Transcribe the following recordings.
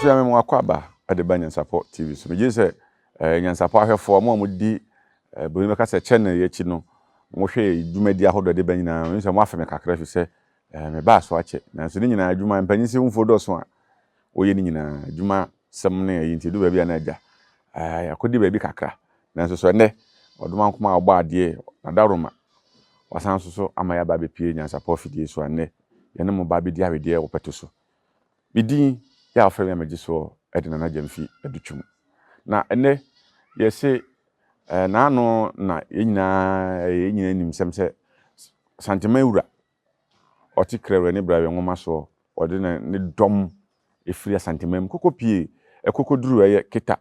Abusua me mo akɔ aba de ba Nyansapɔ TV so. Megye sɛ eh, Nyansapɔ ahwɛfoɔ, mo a modi eh, buroni bɛka sɛ channel yi akyi no, mohwɛ yɛ dwumadi ahodoɔ de ba nyinaa, mehu sɛ moafe me kakra fi sɛ eh, mebaa so akyɛ. Nanso ne nyinaa adwuma, mpanyin sɛ mfuo dɔɔso a, wɔyɛ ne nyinaa adwuma sɛm ne ayi nti ɛdu baabi a na agya eh, akɔdi baabi kakra. Nanso so ɛnnɛ, ɔdomankoma a ɔbɔ adeɛ, Nadaroma, wasan nso so ama yɛaba abɛpue Nyansapɔ afidie so a nnɛ yɛne mo ba abɛdi awedeɛ wɔ pɛto so. Me din yɛ a wɔfrɛ me a megye soɔ de Nana Gyamfi Adutwum. Na ɛnnɛ yɛse eh, naano na yɛn nyinaa yɛn nyinaa nim sɛm sɛ Santeman wura ɔte Krɛwrɛ ne Brawe nwoma soɔ ɔde ne ne dɔm ɛfiri Asanteman mu kɔkɔ pie ɛkɔkɔduru ɛyɛ Keta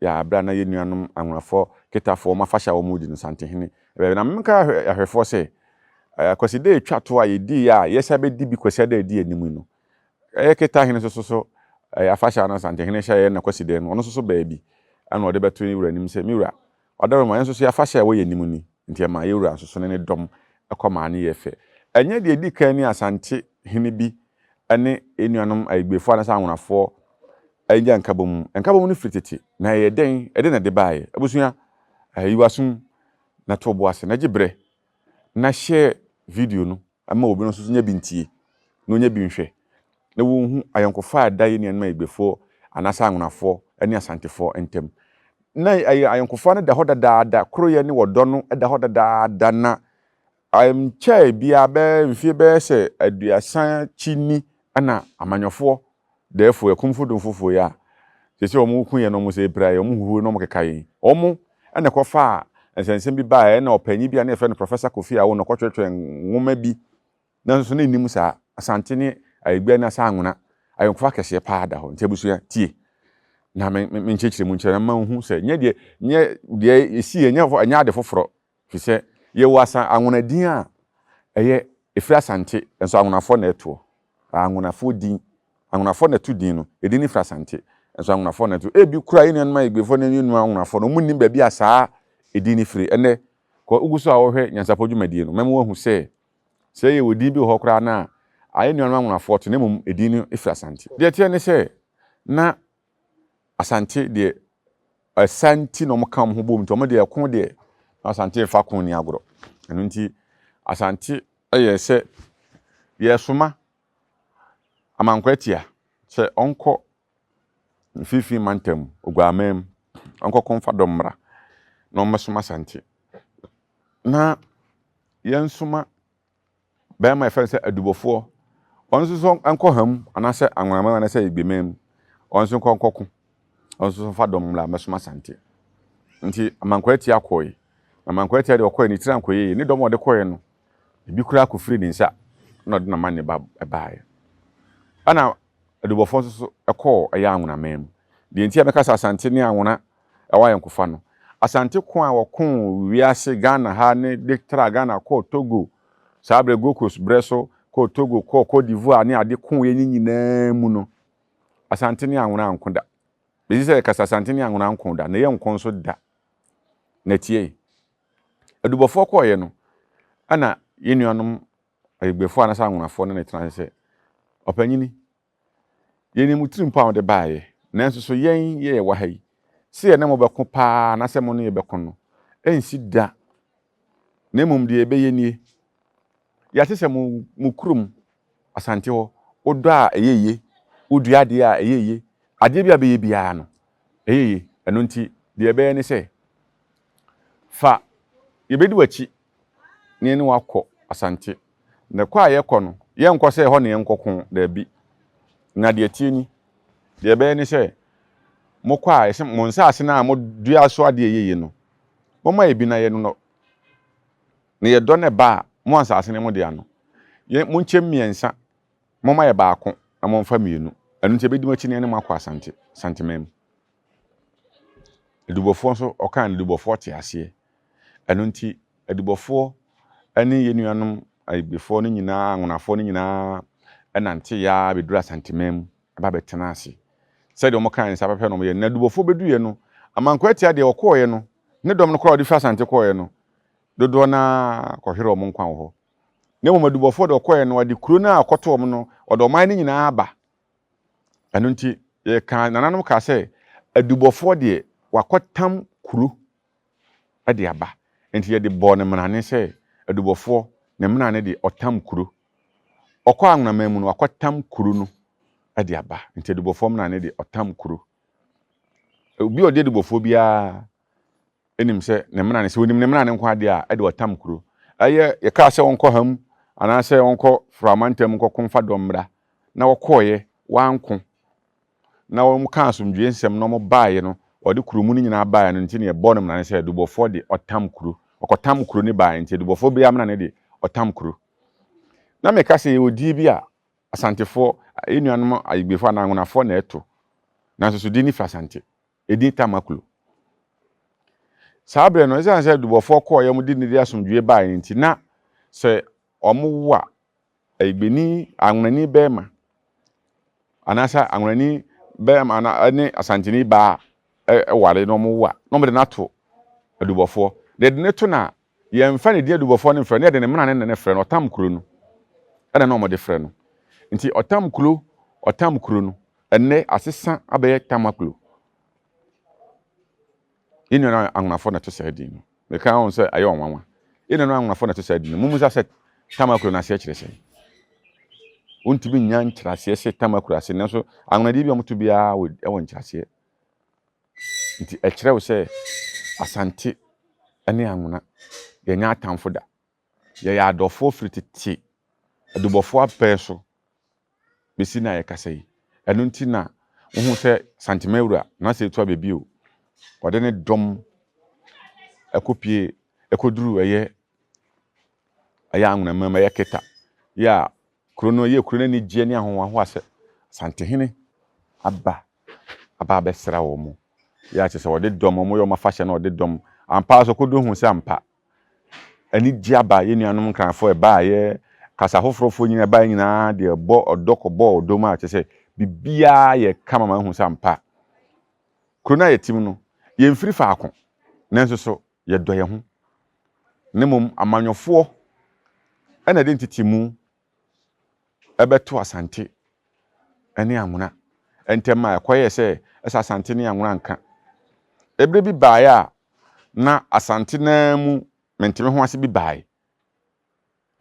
Yɛ a berɛ a na yɛn nuanom Anwonafoɔ, Ketafoɔ, wɔn afahyɛ a wɔredi no, Santehene, bɛyɛ. Na menka ahwɛfoɔ sɛ, Kwasida a ɛtwa toɔ a yɛdiiɛ a yɛsan bɛdi bi Kwasiada a ɛdi anim yi no, ɛyɛ Keta hene nso so afahyɛ a na Santehene hyɛeɛ na Kwasida no, ɔno nso so baa bi, ɛna ɔde bɛto ne wura anim sɛ, Me wura, ɔdaworoma, yɛn nso so yɛn afahyɛ a ɛwɔ yɛn anim ni. Nti ɛmaa yɛn wura nso so ne ne dɔm kɔ maa no yɛɛ fɛ. Ɛnyɛ deɛ ɛdi kan ni Asante hene bi ne yɛn nuanom Ayigbefoɔ anaasɛ Anwonafoɔ anya nkabom. Nkabom no firi tete, na ɛyɛ dɛn? Ɛdeɛn na ɛde baeɛ? Abusua, yi w'asom na to wo bo ase na gye berɛ na share video no ma obi no nso nya bi ntie na ɔnya bi nhwɛ na wɔnhu ayɔnkofa a ɛda yɛn nuanom Ayigbefoɔ anaasɛ Anwonafoɔ ne Asantefoɔ ntam. Na ɛyɛ ayɔnkofa no da hɔ dadaada, koroyɛ ne ɔdɔ no da hɔ dadaada na Ɛnkyɛe biara, bɛyɛ mfeɛ bɛyɛ sɛ aduasa akyi ni na amanyɔfoɔ dɛɛfoɔ, akumfo domfofoɔ yi a seesei wɔn ko yɛn na wɔn sɛ ɛpira yɛn, wɔn huhuro na wɔn keka yɛn, wɔn na ɛkɔfaa nsɛnsɛm bi baeɛ ɛna ɔpanyin bi a na yɛfrɛ no Professor Kofi Awo na ɔkɔtwerɛtwerɛ nwoma bi nanso so na ɛnnim saa Asante ne Ayigbe ne Asanwona ayɔnkofa kɛseɛ paa da hɔ. Nti abusua tie na me me nkyerɛkyerɛ mu nkyerɛ na mma wohu sɛ nyɛ deɛ nyɛ deɛ ɛsiiɛ nyɛ ɛnyɛ ade foforɔ. Efisɛ yɛwɔ asa anwona din a ɛyɛ ɛfiri Asante, nso anwonafoɔ na ɛtoɔ. Anwonafoɔ din, anwonafoɔ na ɛto din no, edin no firi Asante, nso anwonafoɔ na ɛto. Ebi koraa yɛn nuanom Ayigbefoɔ ne yɛn nuanom anwonafoɔ no, wɔnnim baabi a saa edin no firi. Ɛnnɛ, kɔ wogu so a wɔhwɛ nyansapɔ dwumadie no, mɛma woahu sɛ, sɛ yɛwɔ din bi wɔ hɔ koraa no a, yɛn nuanom anwonafoɔ to, na mmom edin no firi Asante. Deɛ ɛteɛ ne sɛ, na Asante deɛ ɛsa nti na wɔka wɔn ho bom nti wɔn deɛ ɛko deɛ na Asante nfa ko ni agorɔ. Ɛno nti Asante yɛ sɛ yɛsoma Amankwa Atia sɛ ɔnkɔ mfimfini mantam Oguaman mu ɔnkɔko mfa dɔm mmra na ɔmmɛsoma Asante na yɛnsoma Barima a yɛfrɛ no sɛ adubɔfoɔ, ɔno nso so nkɔ ha mu anaasɛ anwonama mu anaasɛ egbema mu, ɔno nso nkɔ nkɔko, ɔno nso so mfa dɔm mmra mmɛsom Asante. Nti Amankwaa Atia kɔe. Na Amankwaa Atia deɛ ɔkɔe ne tiri ankɔ yie. Ne dɔm a ɔde kɔe no, ebi koraa kɔfirii ne nsa na ɔde n'amanne ba baeɛ. Ɛna adubɔfoɔ nso so kɔɔ ɛyɛ anwonama mu. Deɛ nti a mɛka sɛ Asante ne Anwona ɛwɔ ayɔnkofa no, Asante ko a wɔkoo wiase Ghana ha ne de traa Ghana kɔɔ Togo, saa berɛ Gold Coast berɛ so kɔɔ Togo kɔɔ Cote d'Ivoire ne ade koeɛ no nyinaa mu no, Asante ne Anwona anko da. Bɛsi sɛ yɛkasa Asante ne Anwona anko da, na yɛnko nso da. Na tie, adubɔfoɔ kɔeɛ no, ɛna yɛn nuanom Ayigbefoɔ anaasɛ Anwonafoɔ ne no tena ase sɛ, Ɔpanyini, yɛnim wo tirim pɔ a wode baeɛ, nanso so yɛn yɛ yɛwɔ ha yi, sɛ yɛne mo bɛko paa anaasɛ mo ne yɛn bɛko no, ɛnsi da, na mmom deɛ yɛbɛyɛ nie, yɛate sɛ mo, mo kurom, Asante hɔ, wodɔ a ɛyɛ yie, wodua adeɛ a ɛyɛ yie, adeɛ bi a bɛyɛ biara no, ɛyɛ yie. Ɛno nti, deɛ yɛbɛyɛ ne sɛ, fa, yɛbɛdi w'akyi na yɛne wo akɔ Asante. Na kɔ a yɛkɔ no, yɛnkɔ sɛ ɛhɔ na yɛnkɔko, daabi. Na deɛ ɛteɛ ni, deɛ ɛbɛyɛ ne sɛ, mokɔ a, yɛsɛ mo nsaase no a modua so adeɛ ɛyɛ yie no, momma yɛ bi na yɛnnɔ. Na yɛdɔ no ɛba a, mo ansaase no mo dea no, yɛn, monkyɛm mmiɛnsa, momma yɛ baako na momfa mmienu. Ɛno nti yɛbɛdi mo akyi na yɛne mo akɔ Asante, Santeman mu. Adubɔfoɔ nso, ɔkaa no, adubɔfoɔ te aseɛ. Ɛno nti, adubɔfoɔ ne yɛn nuanom Ayibefoɔ no nyinaa, Anwonafoɔ no nyinaa nanteeɛ ara bɛduruu Asanteman mu ba bɛtenaa ase. Sɛdeɛ wɔkaa no saa pɛpɛ na wɔyɛɛ no. Na adubɔfoɔ bɛduiɛ no, Amankwaa Atia deɛ ɔkɔeɛ no, ne dɔm no koraa a ɔde firi Asante kɔeɛ no, dodoɔ no ara kɔhweree wɔn nkwa wɔ hɔ. Na mmom adubɔfoɔ deɛ ɔkɔeɛ no, ɔde kuro no a ɔkɔtoo wɔn no, ɔde ɔman no nyinaa aba. Ɛno nti, Yɛka nananom kaa sɛ adubɔfoɔ deɛ wakɔtam kuro de aba. Nti yɛde bɔɔ no mmarane sɛ adubɔfoɔ ne mmarane deɛ ɔtam kuro. Ɔkɔ Anwonaman mu no wakɔtam kuro no de aba. Nti adubɔfoɔ mmarane deɛ ɔtam kuro. Obi a ɔde adubɔfoɔ biara nim sɛ ne mmarane, sɛ onim ne mmarane nko adeɛ a, ɛde ɔtam kuro. Ɛyɛ yɛkaa sɛ ɔnkɔ ha mu anaasɛ ɔnkɔ Framantam nkɔko mfa dɔm mmra na wɔkɔɔeɛ wanko na wɔkaa asomdwoeɛ nsɛm na wɔbaeɛ no, wɔde kuro mu no nyinaa baeɛ no nti na yɛbɔɔ no mmara sɛ adubɔfoɔ de ɔtam kuro. Ɔkɔtam kuro no baeɛ nti adubɔfoɔ biara mmara no de ɔtam kuro. Na meka sɛ yɛwɔ din bi a Asantefoɔ, yɛn nuanom Ayigbefoɔ anaa Anwonafoɔ na ɛto, nanso so din no firi Asante. Edin Tamaklo. Saa berɛ no, ɛsiane sɛ adubɔfoɔ kɔeɛ wɔde ne de asomdwoeɛ baeɛ no nti, na sɛ wɔwo a, Ayigbeni, Anwonani barima anaasɛ Anwonani barima ana ne Asanteni baa ware na wɔwo a, na wɔde no ato adubɔfoɔ. Na yɛde no to no a, yɛmfa ne din adubɔfoɔ no mfrɛ no, na yɛde ne mmara ne na frɛ no, ɔtam kuro no ɛna na wɔde frɛ no. Nti ɔtam kuro, ɔtam kuro no, ɛnnɛ asesa abɛyɛ Tamaklo. Yɛn nuanom Anwonafoɔ na ɛto saa din no. Meka wɔn sɛ ɛyɛ wɔn nwanwa. Yɛn nuanom Anwonafoɔ na ɛto saa din no. Mummusa sɛ Tamaklo no aseɛ kyerɛ sɛn? Wontumi nnya nkyerɛaseɛ sɛ Tamaklo ase, nanso anwonadeɛ bi a wɔto biara wɔ wɔ nkyerɛaseɛ. Nti ɛkyerɛ wo sɛ Asante ne Anwona yɛnyɛ atamfo da. Yɛyɛ adɔfoɔ firi tete adubɔfoɔ apɛɛ so bɛsi nnɛ a yɛkasa yi. Ɛno nti na wohu sɛ Santemawura, Nana Tuah Bebio, ɔde ne dɔm ɛkɔpie ɛkɔduru ɛyɛ ɛyɛ Anwonamam, ɛyɛ Keta, yɛ a kuro no ɛyɛ kuro no anigyeɛ ne ahohoahoa sɛ Asantehene aba aba abɛsra wɔn. Yɛ a kyerɛ sɛ wɔde dɔm, wɔyɛ wɔn afahyɛ na wɔde dɔm. Ampa ara nso kɔduru hu sɛ ampa anigye aba yɛn nuanom Nkranfoɔ ɛbaeɛ, kasa foforɔfoɔ nyinaa ɛbaeɛ nyinaa deɛ ɛbɔ ɔdɔ kɔbɔɔ ɔdɔ mu a kyerɛ sɛ biribiara yɛ kama ma ahu sɛ ampa kuro no a yɛte mu no yɛmfiri faako nanso so yɛdɔ yɛn ho na mmom amanyɔfoɔ ɛna ɛde ntetemu ɛbɛto Asante ne Anwona ntam a ɛkɔyɛɛ sɛ ɛsɛ Asante ne Anwona nka. Ɛberɛ bi baeɛ a na Asante no ara mu mente-me-ho-ase bi baeɛ.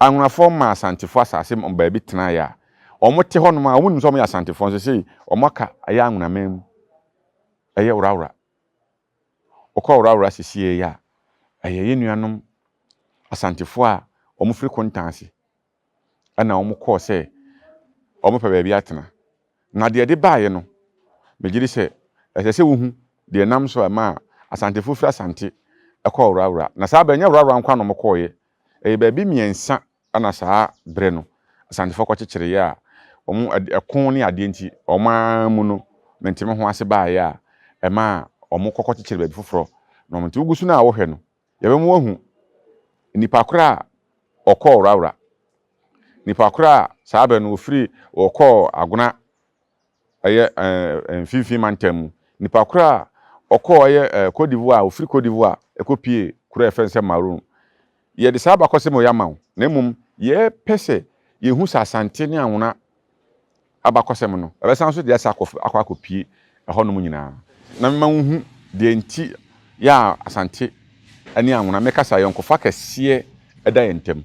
Anwonafoɔ maa Asantefoɔ asase ma baabi tenaeɛ a wɔte hɔnom a wɔnnim sɛ wɔyɛ Asantefoɔ nso sei wɔaka ɛyɛ Anwonaman mu ɛyɛ Worawora. Wokɔ Worawora sesie yi a ɛyɛ yɛn nuanom Asantefoɔ a wɔfiri Kontan ase ɛna wɔkɔɔ sɛ wɔpɛ baabi atena. Na deɛ ɛde baeɛ no, megye di sɛ ɛsɛ sɛ wohu deɛ ɛnam so a ɛmaa Asantefo firi Asante kɔɔ Worawora. Na saa berɛ, ɛnyɛ Worawora nko ara na wɔkɔeɛ. Ɛyɛ baabi mmiɛnsa na saa berɛ no Asantefoɔ kɔkyekyereeɛ a wɔn ɛko ne adeɛ nti wɔn ara mu no mente-me-ho-ase baeɛ a ɛmaa wɔkɔ kɔkyekyere baabi foforɔ. Na wɔn nti wogu so no a wohwɛ no, Yɛbɛma woahu nipa korɔ a ɔkɔɔ Worawora, nipa korɔ a saa berɛ no ɔfiri ɔkɔɔ Agona ɛyɛ ɛɛ mfimfini mantam mu, nipa korɔ a ɔkɔɔ ɛyɛ ɛɛ Cote d'Ivoire, ɔfiri Cote d'Ivoire ɛkɔpie kuro a yɛfrɛ no sɛ Maroon. Yɛde saa abakɔsɛm wei ama wo, na mmom yɛpɛ sɛ yɛhu sɛ Asante ne Anwona abakɔsɛm no, ɛbɛsan nso de asa akɔ akɔ akɔpue ɛhɔnom nyinaa. Na mema wohu deɛ nti yɛ a Asante ne Anwona meka sɛ ayɔnkofa kɛseɛ da yɛn ntam.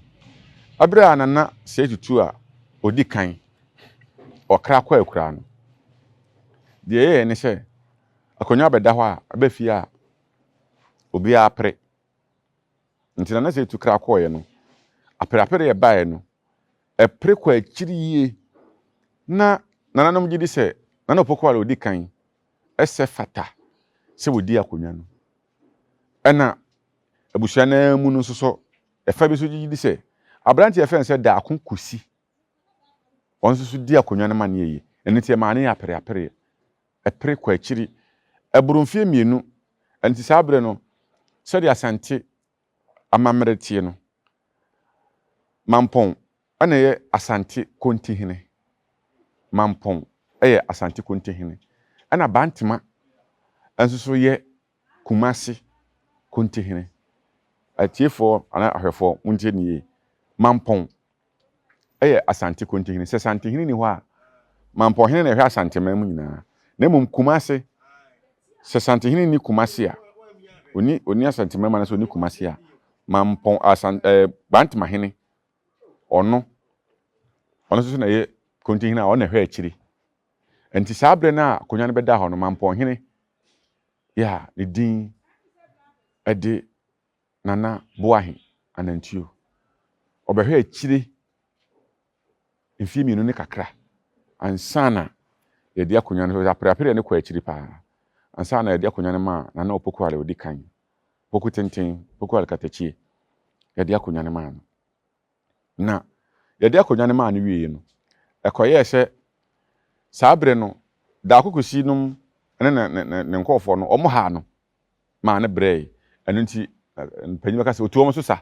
Ɛberɛ a Nana Sɛɛ Tutu a ɔdi kan ɔkra kɔ akuraa no, deɛ ɛyɛeɛ ne sɛ akonnwa bɛda hɔ a, ɛba fie a obiara pere. Nti Nana Sɛɛ Tutu kra kɔeɛ no, apereapereɛ baeɛ no, ɛpere kɔ akyiri yie. Na nananom gye di sɛ Nana Opoku a ɔdi kan sɛ fata sɛ wɔdi akonnwa no. Ɛna abusua no ara mu no nso so, ɛfa bi nso gye di sɛ aberanteɛ a yɛfrɛ no sɛ Daako Kusi, ɔno nso so di akonnwa no ma no yɛ yie. Ɛno nti ɛmaa no yɛ apereapereɛ. Ɛpere kɔ akyiri. Ɛboro mfeɛ mmienu. Ɛno nti saa berɛ no, sɛdeɛ Asante amammerɛ teɛ no, Mampɔn na ɛyɛ Asante Kontihene. Mampɔn yɛ Asante Kontihene. Ɛna Bantema nso so yɛ Kumasi Kontihene. Atiefoɔ anaa ahwɛfoɔ, montie no yie. Mampɔn yɛ Asante Kontihene. Sɛ Santehene nni hɔ a, Mampɔnhene na ɛhwɛ Asanteman mu nyinaa. Na mmom Kumase, sɛ Santehene nni Kumase a, ɔni ɔni Asanteman mu anaasɛ ɔni Kumase a, Mampɔn Asan ɛɛ Bantemahene, ɔno ɔno nso so na ɛyɛ Kontihene a ɔno na ɛhwɛ akyiri. Nti saa berɛ no a akonnwa no bɛda hɔ no, Mampɔnhene yɛ a ne din de Nana Boahe Anantio. Ɔbɛhwɛ akyire mfeɛ mmienu ne kakra ansa na yɛde akonnwa no, apereapereɛ no kɔ akyiri paa, ansa na yɛde akonnwa no maa Nana Opoku Ware ɔdi kan, Opoku Tenten, Opoku Ware Katakyie, yɛde akonnwa no maa no. Na yɛde akonnwa no maa no wieeɛ no, ɛkɔyɛɛ sɛ saa berɛ no, Daako Kwesi nom ne ne, ne, ne nkurɔfoɔ no, wɔn haa no maa no brɛe. Ɛno nti, mpanyin bɛka sɛ otu wɔn so sa.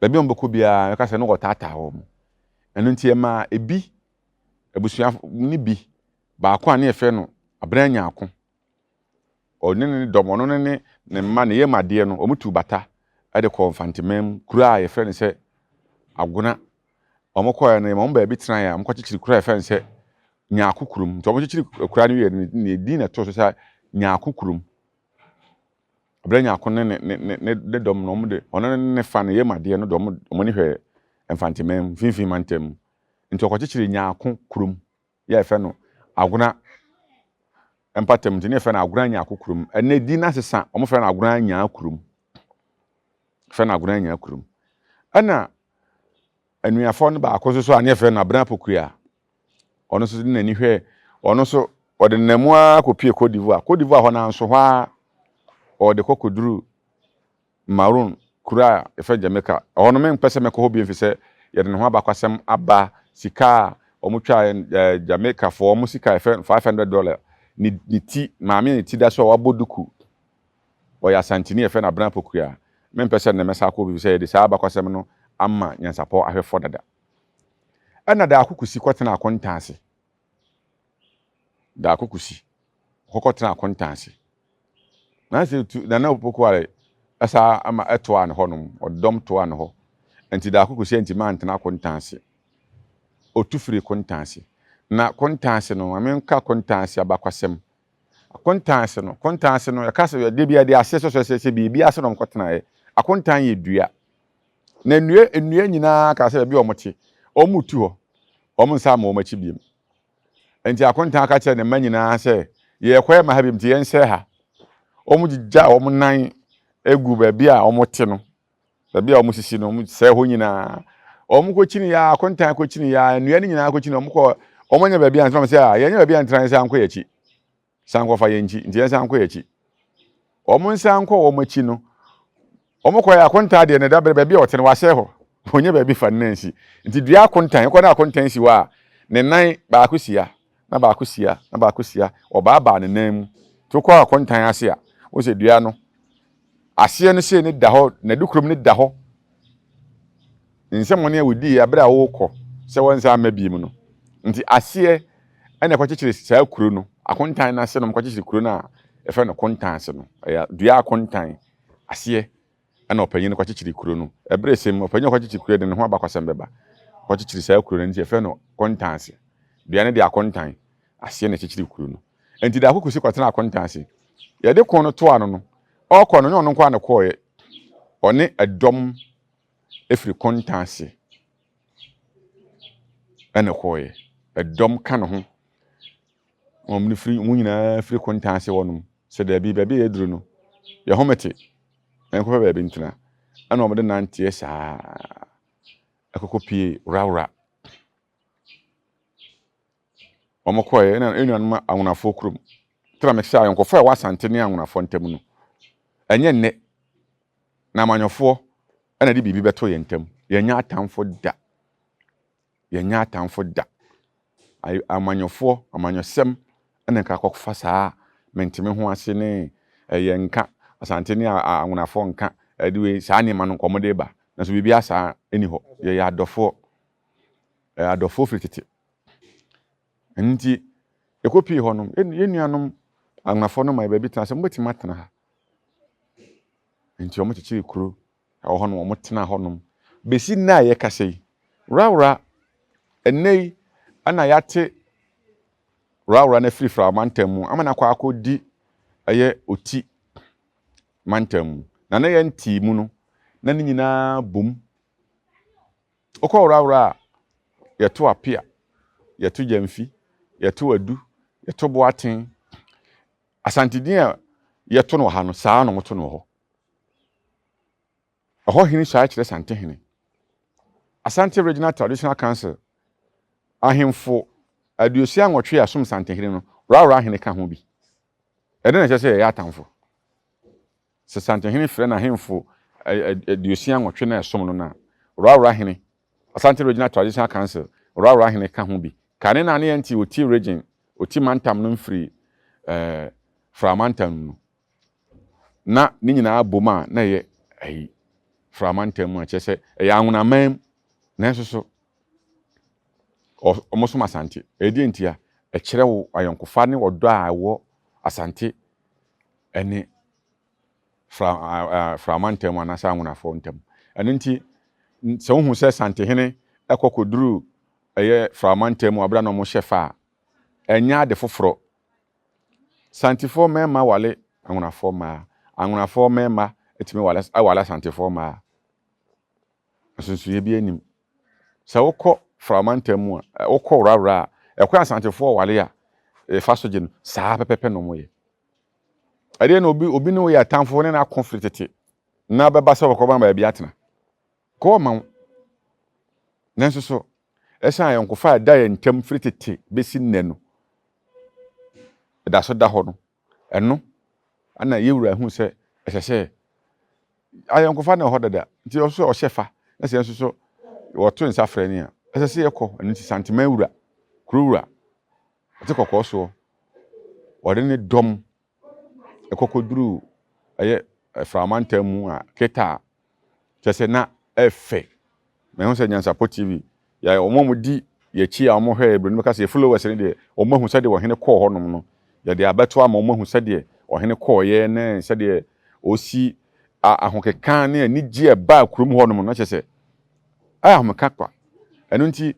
Baabi a wɔbɛkɔ biara, bɛka sɛ na wɔtaataa wɔn. Ɛno nti, ɛmaa ebi, abusua no bi, baako a ne yɛfrɛ no Abena Nyarko, ɔne ne dɔm, ɔno ne ne ne mma, ne yam adeɛ no, wɔtuu bata de kɔɔ Mfanteman mu, kuro a yɛfrɛ no sɛ Agona. Wɔkɔeɛ no, yɛma wɔn baabi tenaeɛ a wɔkɔkyekyere kuro a yɛfrɛ no sɛ Nyarko kurom. Nti wɔkyekyere akura no wieɛ no, ne din na ɛtoo so sɛ Nyarko kurom. Berɛ Nyarko ne ne ne ne ne dɔm no, wɔn de, ɔno ne ne fa no, yam adeɛ no de wɔn wɔn ani hwɛɛ Mfanteman mu, mfimfini mantam mu. Nti wɔkɔkyekyere Nyarko kurom, yɛ a yɛfrɛ no Agona mpatam nti ne yɛfrɛ no Agona Nyarko kurom. Ɛnɛ din no asesa, wɔfrɛ no Agona Nyaa kurom. Yɛfrɛ no Agona Nyaa kurom. Ɛna anuafoɔ no baako nso so a ne yɛfrɛ no Abena Pokuya, Ɔno nso de n'ani hwɛɛ, ɔno nso ɔde nenam mu ara kɔpie Cote d'Ivoire. Cote d'Ivoire hɔ no ara nso hɔ ara ɔde kɔ kɔduru Maroon kuro a yɛfrɛ Jamaica. Ɛhɔ no mempɛ sɛ mɛkɔ hɔ bio ɛfiri sɛ yɛde ne ho abakwasɛm aba sika a wɔtwa ɛɛ Jamaicafoɔ wɔn sika a yɛfrɛ no $500 ne ne ti maame a ne ti da so a wabɔ duku ɔyɛ Asanteni a yɛfrɛ no Abena Pokuya. Mempɛ sɛ nnɛ mɛsan akɔ hɔ bio ɛfiri sɛ yɛde saa abakwasɛm no ama nyansapɔ ahwɛfoɔ dada. Ɛna Daako Kusi kɔtenaa akonta ase. Daako Kusi kɔkɔtenaa akonta ase. Nanso tu Nana Opoku Ware ɛsaa ama ɛtoaa ne hɔnom, ɔdɔm toaa ne hɔ. Nti Daako Kusi antumi antena akonta ase. Otu firii konta ase. Na konta ase no, ma menka konta ase abakwasɛm. Akonta ase no, konta ase no, yɛka sɛ yɛde bi yɛde aseɛ sɔsɔ sɛ sɛ biribi ase na wɔkɔtenaeɛ. Akontan yɛ dua. Na nnua nnua nyinaa kaa sɛ baabi a wɔte, wɔretu hɔ, wɔn nsa amma wɔn akyi biom. Enti akontaa ka kyerɛɛ ne mma nyinaa sɛ, Yɛrekɔ yɛmma ha biom, nti yɛnsɛe ha. Wɔgyigyaa wɔn nan guu baabi a wɔte no, baabi a wɔsisi no, wɔsɛe hɔ nyinaa. Wɔkɔkyini yɛ akontaa kɔkyini yɛ nnua no nyinaa kɔkyini, wɔkɔ wɔanya baabi antena, wɔn sɛ, yɛanya baabi antena, yɛnsan nkɔ yɛn akyi. San kɔfa yɛn nkyi, nti yɛnsan nkɔ yɛn akyi. Wɔn nsan nkɔ wɔn akyi no, wɔn kɔɛ akontaa deɛ ne dabere baabi a ɔte no wasɛe hɔ. Wɔnyɛ baabi fa ne nan si. Nti dua akontan, kɔ na akontan si hɔ a, ne nan baako si ha, na baako si ha, na baako si ha. Ɔbaabaa ne nan mu. Nti wokɔ akontan ase a, wohu sɛ dua no, aseɛ no sei ne da hɔ, n'adukurom no da hɔ. Nsɛmmɔne a wodii bere a worekɔ sɛ wɔnsan mma bio no nti, aseɛ na ɛkɔkyekyere saa kuro no, akontan no ase na wɔkɔkyekyere kuro no a yɛfrɛ no kontan ase no. Ɛyɛ dua akontan aseɛ na ɔpanyin no kɔkyekyere kuro no. Ɛberɛ sɛ mu, ɔpanyin a ɔkɔkyekyere kuro de ne ho abakwasɛm bɛba. Ɔkɔkyekyere saa kuro no nti yɛfrɛ no kontan ase. Dua no de akontan aseɛ na ɛkyekyere kuro no. Nti Daako Kusi kɔtena akontan ase. Yɛde ko no toa no no, ɔrekɔ no, nyɛ ɔno nko ara na ɛkɔeɛ. Ɔne ɛdɔm firi kontan ase na ɛkɔeɛ. Ɛdɔm ka ne ho. Wɔn firi wɔn nyinaa firi kontan ase hɔnom sɛ daabi, baabi a yɛaduru no, yɛn home te, yɛnkɔpɛ baabi ntena. Ɛna wɔde nanteɛ saa ɛkɔkɔpie Worawora. Wɔkɔeɛ ɛna yɛn nuanom Anwonafoɔ kurom. Nti na mesɛ ayɔnkofa a ɛwɔ Asante ne Anwonafoɔ ntam no, ɛnyɛ nnɛ na amanyɔfoɔ na ɛde biribi bɛto yɛn ntam. Yɛnyɛ atamfo da. Yɛnyɛ atamfo da. Amanyɔfoɔ, amanyɔsɛm na nka akɔfa saa mente me ho ase ne ɛyɛ nka Asante ne Anwonafoɔ nka ɛde wei saa nneɛma no nka wɔde ba. Nanso biribiara saa nni hɔ. Yɛyɛ adɔfoɔ. Ɛyɛ adɔfoɔ firi tete. Ɛno nti, yɛkɔpii hɔ no, yɛn nuanom Anwonafoɔ no ma yɛ baabi tena sɛ mobɛtumi atena ha. Nti wɔkyekyeree kuro wɔ hɔnom, wɔtenaa hɔnom. Bɛsi nnɛ a yɛkasa yi, worawora, ɛnnɛ yi ɛna yɛate Worawora no afiri Frao mantam mu ama no akɔ akɔdi ɛyɛ Oti mantam mu. Na na yɛntee mu no, na ne nyinaa bom. Wokɔ Worawora a, yɛto Apea, yɛto Gyamfi, yɛto Adu, yɛto Boaten. Asante din a yɛto no wɔ ha no, saa ara na wɔto no wɔ hɔ. Ɛhɔ hene suae kyerɛ Santehene. Asante Regional Traditional Council ahemfo 68 a som Santehene no, Worawora hene ka ho bi. Ɛdɛn na ɛkyerɛ sɛ yɛyɛ atamfo? Sɛ Santehene frɛ n'ahemfo 68 no a ɛsom no no a, Worawora hene, Asante Regional Traditional Council, Worawora hene ka ho bi. Kane no a na yɛnte Oti Region, Oti Mantam no mfiri eh, Fra Mantam no. Na ne nyinaa bom a na ɛyɛ ayi, Fra Mantam mu a kyerɛ sɛ ɛyɛ Anwonaman mu. Nanso so wɔsom Asante. Ɛyɛ deɛ ntia? Ɛkyerɛ wo ayɔnkofa ne ɔdɔ a ɛwɔ Asante ne Fra Fra mantam anaasɛ Anwonafoɔ ntam. Ɛno nti, sɛ wohu sɛ Santehene kɔ kɔduru ɛyɛ Fra mantam mu abere a na wɔhyɛ fa a, ɛnyɛ ade foforɔ. Santefoɔ mmarima wale Anwonafoɔ mmaa. Anwonafoɔ mmarima tumi wale wale Asantefoɔ mmaa. Nsonsonoeɛ biara nnim. Sɛ wokɔ Fra mantam mu a, wokɔ Worawora a, ɛkwan a Asantefoɔ wale a yɛfa so gye no, saa pɛpɛpɛ na wɔyɛ. Ɛdeɛ na obi obi ne wo yɛ atamfo ne no ako firi tete na bɛba sɛ wɔkɔma baabi atena. Kɔ ɔma wo. Nanso so ɛsan ayɔnkofa a ɛda yɛn ntam firi tete bɛsi nnɛ no, ɛda so da hɔ no, ɛno na yɛwura hu sɛ ɛsɛ sɛ ayɔnkofa na ɛwɔ hɔ dada nti ɔso ɔhyɛ fa na sɛ nso so wɔto nsa frɛ ne a ɛsɛ sɛ yɛkɔ. Ɛno nti Santeman wura, kuro wura, ɔte kɔkɔɔ soɔ, ɔde ne dɔm kɔkɔduruu ɛyɛ Frama ntam mu a Keta a kyerɛ sɛ na ɛfɛ. Mahu sɛ Nyansapɔ TV, yɛ wɔn a wɔdi yɛn akyi a wɔhwɛ yɛ broni bɛka sɛ yɛ followers no deɛ wɔn ahu sɛdeɛ ɔhene kɔɔ hɔnom no. Yɛde abɛto ama wɔn ahu sɛdeɛ ɔhene kɔɔeɛ ne sɛdeɛ ɔsi ahokeka ne anigye a ɛbaa kurom hɔnom no kyerɛ sɛ ɛyɛ ahomeka kwa. Ɛno nti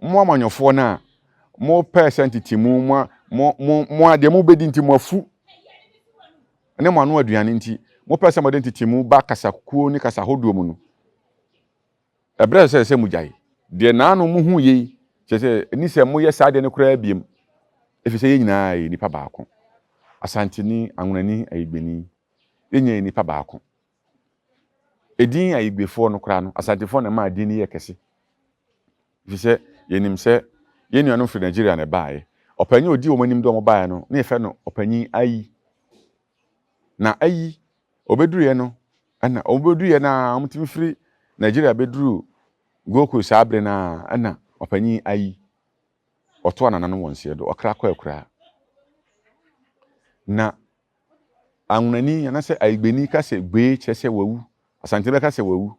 Mo amanyɔfoɔ no a mopɛɛ sɛ ntetemu, mo, mo, mo, mo a deɛ mobɛdi nti mo afu ne mo ano aduane nti, mopɛɛ sɛ mode ntetemu ba kasakuo ne kasa hodoɔ mu no, ɛberɛ sɛ sɛ mogyae. Deɛ naano mohu yei, kyerɛ sɛ ɛni sɛ moyɛ saa deɛ no koraa biem, ɛfiri sɛ yɛn nyinaa yɛ nipa baako. Asanteni, Anwonani, Ayigbeni, yɛn nyinaa yɛ nipa baako. Edin Ayigbefoɔ no koraa no, Asantefoɔ na ɛmaa din no yɛɛ kɛse. Ɛfiri sɛ yɛnim sɛ yɛn nuanom firi Nigeria na ɛbaeɛ. Ɔpanyin a ɔdi wɔn anim de wɔn baeɛ no, na yɛfrɛ no Ɔpanyin Ayi. Na Ayi, ɔbɛduruiɛ no, ɛna wɔbɛduruiɛ no ara, wɔtumi firi Nigeria bɛduruu Gold Coast saa berɛ no ara, ɛna Ɔpanyin Ayi, ɔtoa nananom wɔn seɛ do, ɔkra kɔ akuraa. Na Anwonani anaasɛ Ayigbeni ka sɛ gbee kyerɛ sɛ wawu. Asanteni bɛka sɛ wawu.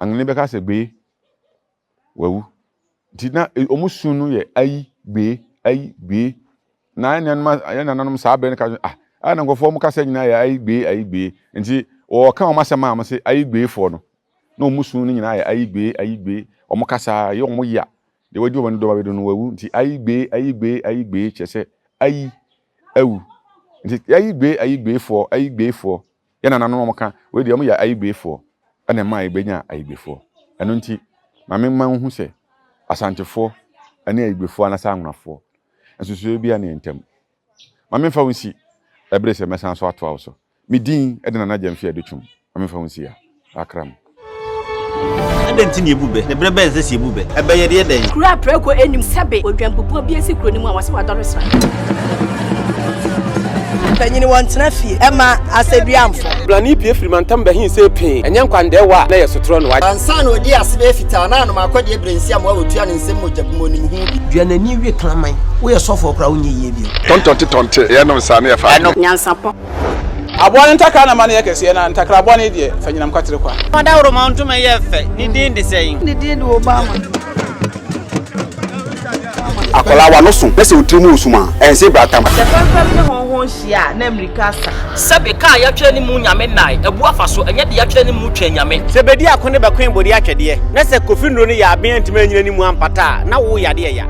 Anwonani bɛka sɛ gbee, wawu. Nti na wɔn su no yɛ ayi gbee, ayi gbee. Na yɛn nuanom yɛn nananom saa bere no ka ah, a na nkurɔfoɔ wɔn kasa nyinaa yɛ ayi gbee, ayi gbee. Nti wɔka wɔn asɛm a wɔn se ayi gbeefoɔ no, na wɔn su no nyinaa yɛ ayi gbee, ayi gbee. Wɔn kasa yɛ wɔn ya. Deɛ wadi wɔn ani dɔm abedu no wawu. Nti ayi gbee, ayi gbee, ayi gbee kyerɛ sɛ ayi awu. Nti Ayigbe Ayigbefoɔ Ayigbefoɔ yɛn nananom a wɔka wei deɛ wɔyɛ Ayigbefoɔ ɛna ɛmaa yɛbɛnya Ayigbefoɔ. Ɛno nti ma me mma nhu sɛ Asantefoɔ ɛne Ayigbefoɔ anaasɛ Anwonafoɔ nsusuiɛ biara ne yɛn ntam. Ma memfa wo nsi ɛbere sɛ mɛsan so atoa wo so. Me din de Nana Gyamfi Adutwum. Ma memfa wo nsi ha. Akram. Adɛn nti na yebu bɛ? Na berɛ bɛn na ɛsɛ sɛ yebu bɛ? Ɛbɛ yɛ deɛ dɛn? Kuro a prako nnim sɛbe odwanbubuo bi asi kuro no mu a wɔse wadɔre sra. Mpanyini wɔntena fie ɛma asɛduamfo. Blani pue firi mantam bɛhe see pee, ɛnyɛ nkwandɛɛwa a na ɛyɛ sotorɔ no. Ansa na odii ase bɛyɛ fitaa na anom akɔdeɛ berɛnsi amoa a wɔtua ne nsam mogya gu mu onim ho bi. Dua n'ani we kraman. Woyɛ sɔfoɔ koraa wonyɛ yie bio. Tɔntɔnte tɔnte yɛnom saa ne yɛfa adeɛ. Nyansapɔ. Aboa no ntakra na ma no yɛ kɛseɛ, na ntakra bɔne deɛ, fa nyinam kwatere kwa. Ɔdawuroma ntoma yɛ fɛ, ne din de sɛn? Ne din de Obama. Akwadaa w'ano so na sɛ wo tiri mu resum a, ɛnse bratam. Sɛ fɛmfɛm ne hɔnhɔn hyia a, na mmirika asa. Sɛbe kaa yɛatwerɛ ne mu nyame nnae abu afa so, ɛnyɛ de yɛatwerɛ ne mu twɛn nyame. Sɛ bedi ako ne bɛkoe bode atwɛdeɛ, na sɛ Kofi nnuro no yɛ aben antumi anyina ne mu ampata a, na wo yadeɛ ya.